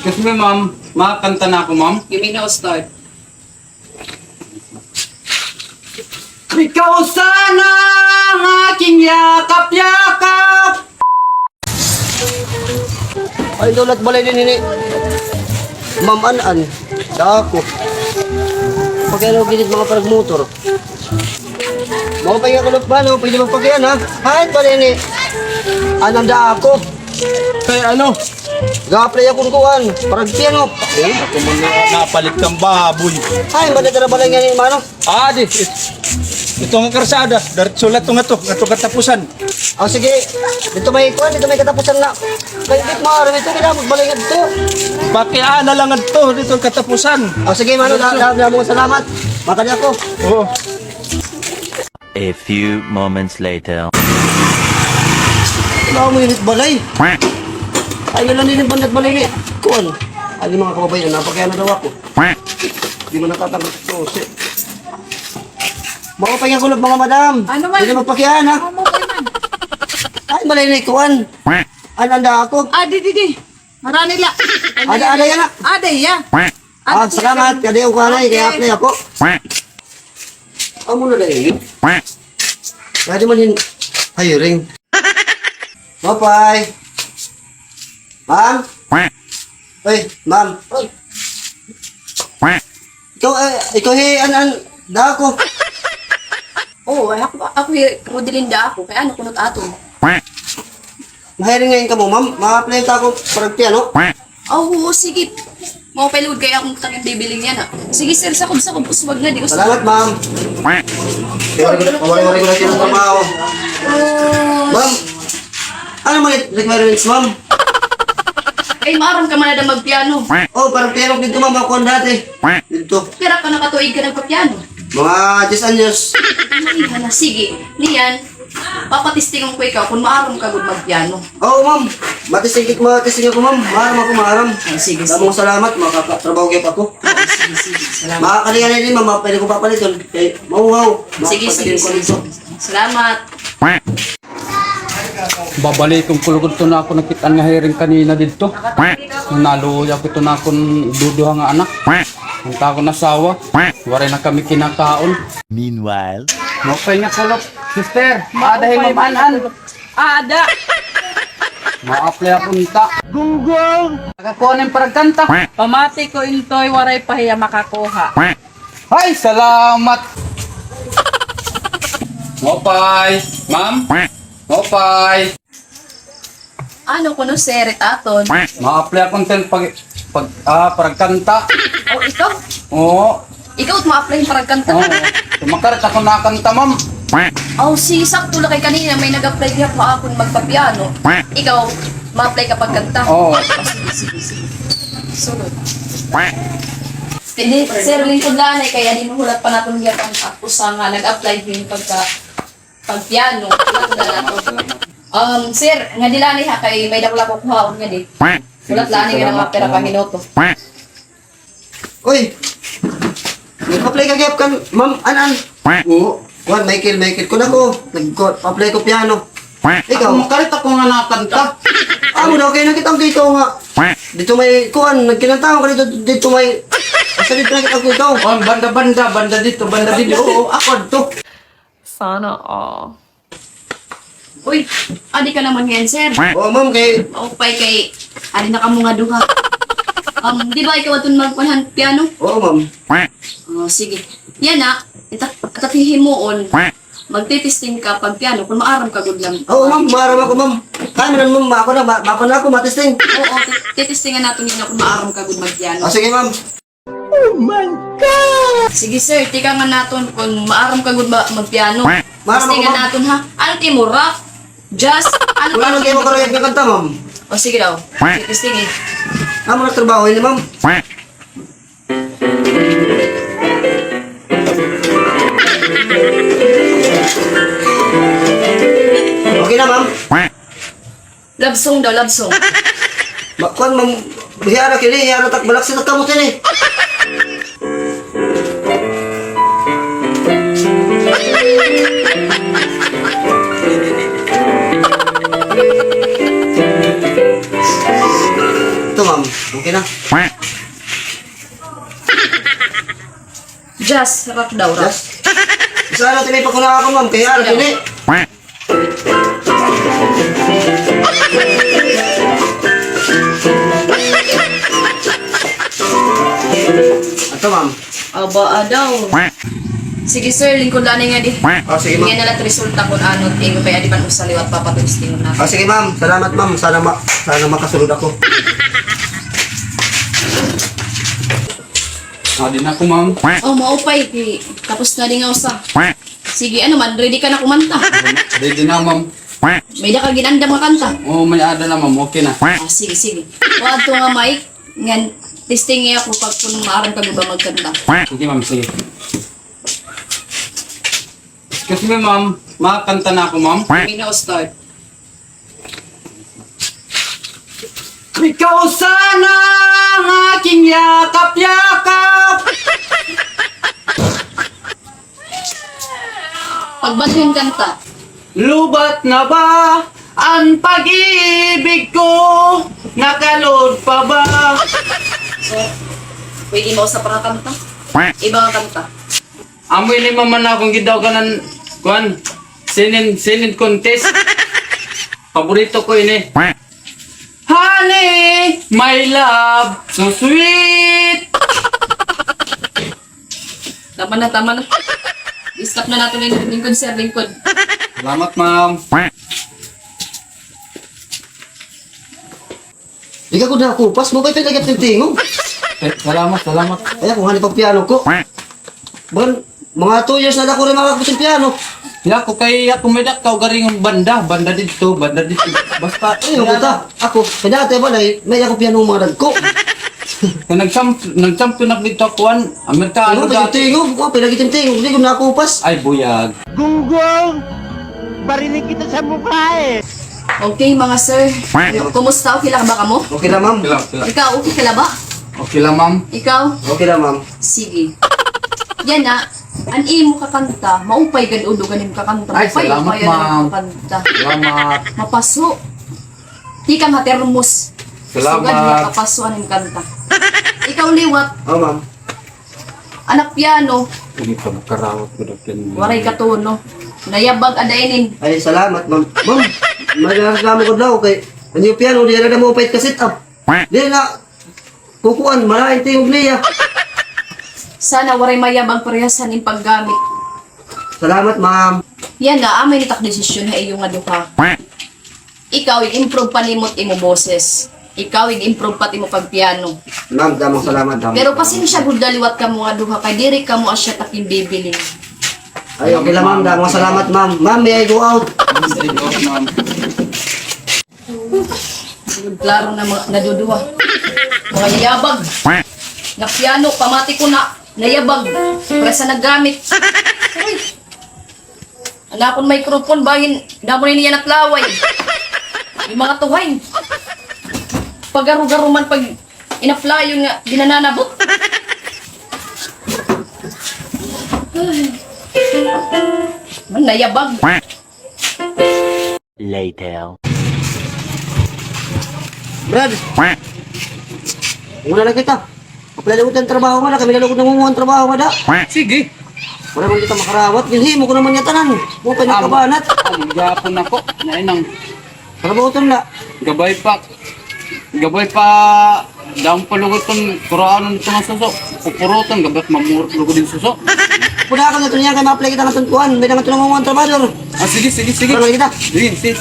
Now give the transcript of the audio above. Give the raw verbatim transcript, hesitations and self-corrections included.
Excuse me, ma'am. Makakanta na ako, ma'am? Give me no start. Ikaw sana ang aking yakap-yakap. Ay, daw lat balay ni Nini. Ma'am An-an. Dako. Pakiano gid mga parag motor. Maupay nga kulop ba, no? Pwede magpakian, ha? Ay, balay ni. Ananda ako. Kay ano? Ga-apply ako kuan. Parag piano. Eh? Ako man na, napalit kang baboy. Ay, balay tara balay nga ni, mano? Ah, di. Ito nga karsada. Diretso la ito nga ito. Nga ito katapusan. Ah, sige. Dito may kuan, dito may katapusan na. Kay di maaram ito, kailangan magbalay nga dito. Pakiana lang ito, dito katapusan. Ah, sige, mano, da, da, da, mga salamat. Makali ako. Oo. A few moments later. Wala mo init balay. Ay, wala nini bandat balay ni. Kuan. Ay, mga kababayan, napakiana daw ako. Di man natatanggap ito, si Maupay nga kulop, mga madam. Ano man? Pwede magpakiana? Oo, maupay man. Ay, balay ni kuan. Ananda ako. Ah, di, di, di. Marani la. Ada, ada yana. Ada, ya. Ah, salamat. Kadi ako anay, kay apply ako. Amo na dahil. Kadi man hin hiring. Maupay. Ma'am? Oy, ma'am. Oy. Ikaw, eh, ikaw hi An-an Dako. Oo, ay, ako, ako hi Rodelinda ako. Kay ano kunot aton? Mahiring ngay-an kamo, ma'am. Ma-apply ta ako parag piano. Oo, sige. Maupay lugod kay akon takig bibiling yana. Sige, sir, sakob-sakob, uswag ngadi, uswag. Salamat, ma'am. Wari-wari ko na kinatrabaho. Ma'am, ano man it requirements, ma'am? Ay, maaram ka man na magpiano. Oh, parang piano dito, ma'am, ako dati. Dito. Pira ka na katuig ka nagpapiano? Mga diyes anyos. Ay, hala, sige. Niyan, papatestingon ko ikaw kung maaram ka gud magpiano. Oo, ma'am. Matesting, matesting ako, ma'am. Maaram ako, maaram. Ah, sige, sige. Damo nga salamat, makakatrabaho gyud ako. Ah, sige, sige. Salamat. Makakalingan na din, ma'am. Pwede ko papaliton. Kay mauhaw. Sige, sige, sige. Salamat. Babalikon ko lugod ito na ako nakit-an nga hiring kanina didto. Naluoy ako ito na akon duduha nga anak. Ang takon asawa, waray na kami kinakaon. Meanwhile. Maupay nga kulop, sister. Ada hi Ma'am An-an. Ada. Ma-apply ako unta. Gunggong! Nakakuha na hin paragkanta. Pamati ko intoy, waray pa hiya makakuha. Ay, salamat. Maupay, ma'am. Maupay. Ano kuno, sir, it aton? Ma-apply ako unta hin pag, pag, ah, paragkanta. Oh, ikaw? Oo. Ikaw it ma-apply hin paragkanta? Oo. Makarit ako nakanta, ma'am. Oh, sige, sakto la kay kanina may nag-apply gihap ha akon magpapiano. Ikaw, ma-apply ka pagkanta? Oo. Oh, sige, sige, sige. Sunod. Hindi, sir, lingkod la anay kay adi mahulat pa naton gihap an usa nga nag-apply hin pagka, pagpiano. Lingkod la naton. Um, sir, ngadi la anay ha kay may dako la ko kuhaon ngadi. Hulat la anay nga mga pira ka minuto. Uy! Nag-apply ka gihap kan Ma'am An-an? Oo. Kuan, Michael, Michael. Kun ako, nag-apply ko piano. Ikaw? Ako, makarit ako nga nakanta. Amo daw, kay nakit-an ko ikaw nga didto may kuan, nagkinantahan ka didto, didto may, asa didto nakit-an ko ikaw? Oh, banda, banda, banda didto, banda didto. Oo, ako adto. Sana all. Uy, adi ka naman ngay-an, sir. Oo, ma'am, kay maupay kay adi na kamo nga duha. Um, di ba ikaw aton magkuan han piano? Oo, ma'am. Oh, sige. Yana, ita-, it aton hihimuon, magtitesting ka pagpiano kun maaram ka gud la. Oo, ma'am, maaram ako, ma'am. Kaya man, ma'am, ako na, ma-, ako na ako, matesting. Oo, ti-, titestingan naton yana kun maaram ka gud magpiano. Ah, sige, ma'am. Oh my God! Sige, sir, tikangan naton kun maaram ka gud ba magpiano. Maaram ako, ma'am. Testingan naton, ha? Ano it imo, rock? Jazz? Ano it imo? Wala nang imo karuyag nga kanta, ma'am. O, sige daw. Sige, testing, eh. Amo na trabaho ini, ma'am. Okay na, ma'am. Love song daw, love song. Ma-, kuan, ma'am, hiya ra kini, hiya ra tak balak sa kamot ini. Ito, ma'am. Ina. Just, rak daw, rak. Just. Isa na, tinay pa ko na ako, ma'am. Kaya, ano, Sige daw. Tini? Ato, ma'am. Aba, adaw. Sige, sir, lingkod la anay ngadi. Oh, sige, ma'am. Bigyan na la resulta kun ano, tingo pa, adi man usa liwat papatulis tingo na. Oh, sige, ma'am. Salamat, ma'am. Sana ma-, sana makasulod ako. Adi na ako, ma'am. Oh, maupay. Di, tapos na di nga usa. Sige, ano man, ready ka na kumanta? Ready na, ma'am. May-ada ka gin-andam nga kanta? Oo, may-ada na, ma'am. Okay na. Ah, sige, sige. O, adto nga mic, ngan testing niya ako pag kun maaram ka ba magkanta. Sige, ma'am, sige. Excuse me, ma'am. Makakanta na ako, ma'am? Sige na, o, start. Ikaw sana ang aking yakap-yakap. Pagbalik hin kanta. Lubat na ba ang pag-ibig ko? Nakalod pa ba? So, pwede mausa pa nga kanta? Iba nga kanta. Amo ini, ma'am, an akon gidawganan, kuan, singing, singing contest. Paborito ko ini. Honey, my love, so sweet. Tama na, tama na. I-stop na naton ini, lingkod, sir, lingkod. Salamat, ma'am. Ikaw gud nakupas mo, kay pinagat yung tingog. Eh, salamat, salamat. Ay, ako, hani pagpiano ko. Ban, mga two years na ako rin makakapit yung piano. Ya, ako kay, ako may dakkaw garing banda, banda dito, banda dito. Basta, Ay, ano ta? Ako, kaya dati ba, may, may ako piano mga dagko. Kaya nag-champ-, nag-champion ako dito, kuan, Amerikano Ano ba yung dati. Tingog? Ko, pinagat yung tingog, di ko nakupas. Ay, buyag. Gunggong! Barinig kita sa mukha eh! Okay, mga sir. Kumusta? Okay lang ba kamo? Okay lang, ma'am. Okay lang, okay lang. Ikaw, okay ka la ba? Okay lang, ma'am. Ikaw? Okay lang, ma'am. Sige. Yan na. An imo kakanta, maupay gad udo ganin kakanta. Ay, Maupay, salamat, maupay an ma'am. Kakanta. Salamat. Mapaso. Tikang ha termos. Salamat. Sugad nga kapaso an im kanta. Ikaw liwat. Oh, ma'am. Anak piano. Hindi pa makarawat ko na piano. Waray ka tono. Nayabag ada inin. Ay, salamat, ma'am. Ma'am, may salamat ko daw kay an iyo piano, di na mo pait ka set up. Di na, kukuan, marain tingog niya. Sana waray mayabag parehas han im paggamit. Salamat, ma'am. Yana, amay nitak desisyon ha iyo nga duha. Ikaw, i-improve pa nimo it imo boses. Ikaw, i-improve pa it imo pagpiano. Ma'am, damong salamat, damong Pero salamat. Pasensya gud la liwat kamo nga duha kay diri kamo asya takin bibiling. Ay, okay lang, ma'am. Damong salamat, ma'am. Ma'am, may I go out? Yes, I go out, ma'am. Klaro na mga naduduha. Mga yabag. Nga piano, pamati ko na, nayabag. Para sa naggamit. Uy. An akon microphone, bangin, damo na niya natlaway. Yung mga tuhay. Pagaro-garo man pag inaplayon nga, di na nanabot. Ay. Man, nayabag. Later. Brad, muna na kita. Kapila lugod ang trabaho nga na, kami na lugod nangunguha ang trabaho nga da. Sige. Wala man kita makarawat, ginhimo ko naman niya tanan. Mo pa nagkabanat. Ang gapon ako, nainang. Karabuton na. Gabay pa. Gabay pa. Daon pa lugod ton, kuraan ton mga suso. Pupuruton, gabay mamurot lugod din suso. Puna ka na ito niya, kay ma-apply kita na tuntuan. May naman ito nangunguha ang trabador. Ah, sige, sige, sige. Wala kita. Sige, sige.